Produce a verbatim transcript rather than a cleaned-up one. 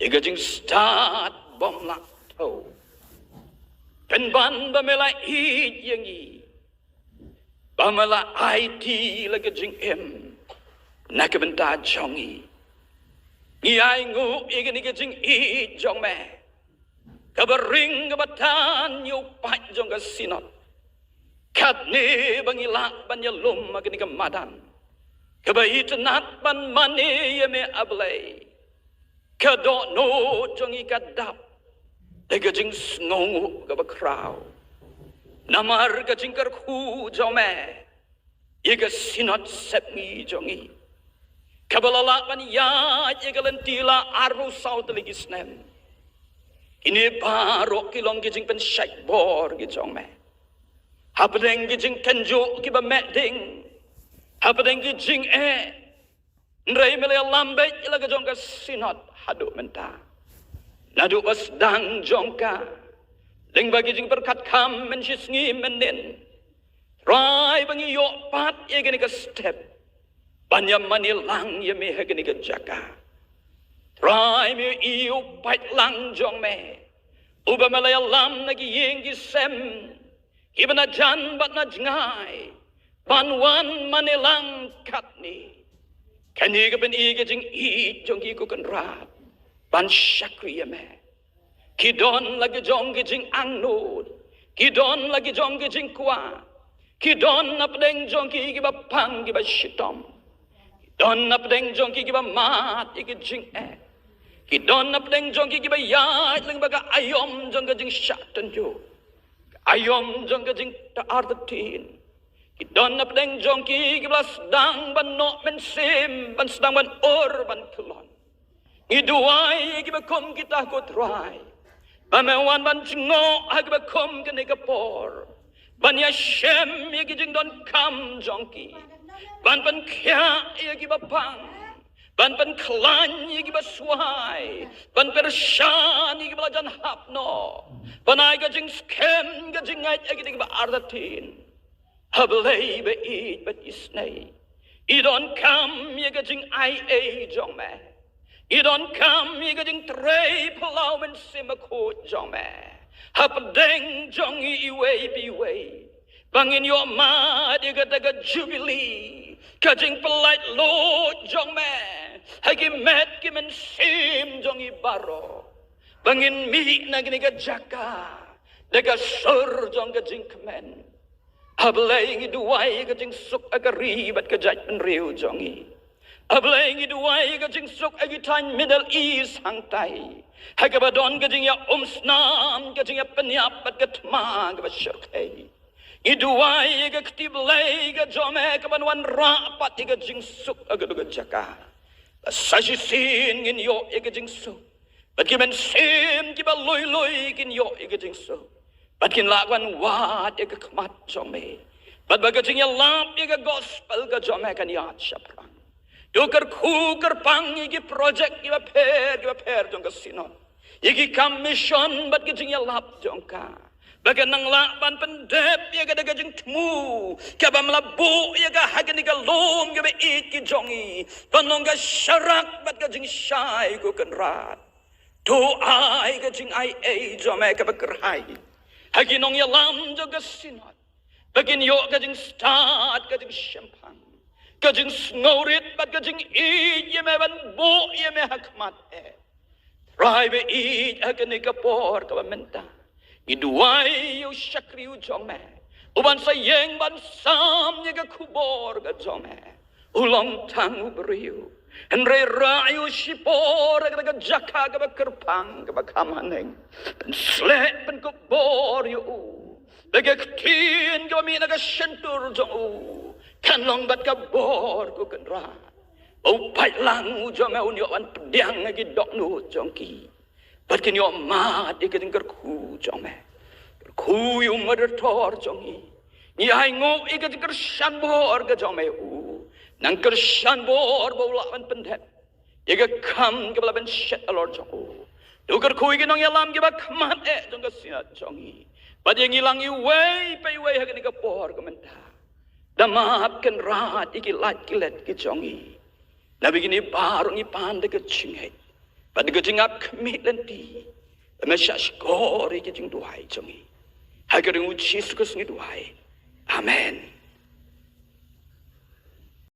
ïa ka jingstad bym lah thew. Pynban ba me la ïeit ïa ngi, ba me la aiti la ka jingim na ka bynta jong ngi. Ngi ainguh ïa kane ka jingïeit jong me, kaba ring kaba tan ïa u paid jong ka Synod. Katne ba ngi lah ban ïalum ha kane ka madan, kaba itynnad ban mane ïa me, A Blei, ka dohnud jong ngi ka dap da ka jingsngewnguh kaba khraw namar ka jingkyrkhu jong me ïa ka Synod sepngi jong ngi, kaba la lah ban ïaid ïa ka lynti la arphew saw tylli ki snem. Kine baroh ki long ki jingpynshait bor ki jong me, hapdeng ki jingkynjuh kiba meh ding, hapdeng ki jingeh. Hynrei me la ïalam beit la ka jong ka Synod haduh mynta, naduh ba sdang jong ka, lyngba ki jingpyrkhat kham mynshisngi mynnin. Trai, ba ngi ïoh pat ïa kane ka step ban ïa mane lang ïa me ha kane ka jaka. Trai, me ïohi ïa u paid lang jong me, uba me la ïalam na ki ïing ki sem, kiba na jan bad na jngai, ban wan mane lang katne. Kane ka pyni ka jingïeit jong ki, ko Kynrad, ban shakri ïa me. Ki don la ki jong ki jingangnud, ki don la ki jong ki jingkwah, ki don hapdeng jong ki kiba pang kiba shitom, ki don hapdeng jong ki kiba mad ïa ki jingeh, ki don hapdeng jong ki kiba ïaid lyngba ka aïom jong ka jingshah tynjuh, ka aïom jong ka jingtah artatien. Ki don hapdeng jong ki kiba la sdang ban noh mynsiem, ban sdang ban ur, ban kyllon. Ngi duwai ïa kiba kum kita, ko Trai, ba me wan ban jngoh ha kiba kum kane ka por, ban ïashem ïa ki jingdonkam jong ki, ban pynkhiah ïa kiba pang, ban pynkhlaiñ ïa kiba swai, ban pyrshan ïa kiba la jan hap noh, ban ai ka jingskhem, ka jingngeit ïa kita kiba artatien. A Blei ba ïeit bad isynei, ngi donkam ïa ka jingaiei jong me. Ngi donkam ïa ka jingtrei phyllaw Mynsiem Bakhuid jong me hapdeng jong ngi iwei pa iwei, ba ngin ïoh mad ïa kata ka jubili, ka jingpynlait luid jong me ha ki met ki mynsiem jong ngi baroh, ba ngin mih na kane ka jaka da ka sur jong ka jingkmen. A Blei, ngi duwai ka jingsuk ha ka ri bad ka jaitbynriew jong ngi. A Blei, ngi duwai ka jingsuk ha ki thaiñ Middle East hangtai, ha kaba don ka jingïaumsnam, ka jingïapynïap bad ka thma kaba shyrkhei. Ngi duwai ka kti Blei ka jong me kaban wanrah pat ïa ka jingsuk ha kata ka jaka. Ba sa shisien ngin ïoh ïa ka jingsuk, bad ki mynsiem kiba lui lui kin ïoh ïa ka jingsuk, bad kin lah ban wad ïa ka khmat jong me, bad ba ka jingïalap ïa ka gospel ka jong me kan ïaid shaphrang. To kyrkhu kyrpang ïa ki projek kiba pher kiba pher jong ka Synod, ïa ki kam mission bad ka jingïalap jong ka, ba kan nang lah ban pyndep ïa ka da ka jingthmu kaba me la buh ïa ka ha kane ka lum kaba ïeit ka jong ngi, ban long ka sharak bad ka jingshai, ko Kynrad. To ai ka jingaiei jong me kaba kyrhai ha ki nongïalam jong ka Synod, ba kin ïoh ka jingstad, ka jingshemphang, ka jingsngewrit bad ka jingïeit ïa me, ban buh ïa me ha khmat eh. Trai ba ïeit, ha kane ka por kaba mynta, ngi duwai ïa u shakri u jong me, uban sa ïeng ban sam ïa ka khubor ka jong me, u long tang u briew. Hynrei rah ïa u shipor ha kata ka jaka kaba kyrpang kaba kham haneng. Pynsleh, pynkupbor ïa u, ba ka ktien kaba mih na ka shyntur jong u kan long bad ka bor, ko Kynrad, ba u paidlang u jong me un ïoh ban pdiang ha ki dohnud jong ki, bad kin ïoh mad ïa ka jingkyrkhu jong me. Kyrkhu ïa u Moderator jong ngi. Ngi ainguh ïa ka jingkyrshan bor ka jong me ïa u. Nang kyrshan bor ba u lah ban pyndep ïa ka kam kaba la ban shet halor jong u. To kyrkhu ïa ki nongïalam kiba khmat eh jong ka Synod jong ngi, bad ïa ngi lang iwei pa iwei ha kane ka por ka mynta. Da map, Kynrad, ïa ki lait ki let ki jong ngi. Naba kine baroh ngi pan da ka jingngeit. bad da ka jingïap khmih lynti, ba men shah shkor ïa ka jingduwai jong ngi. Ha ka kyrteng U Jisu Khrist ngi duwai. Amen.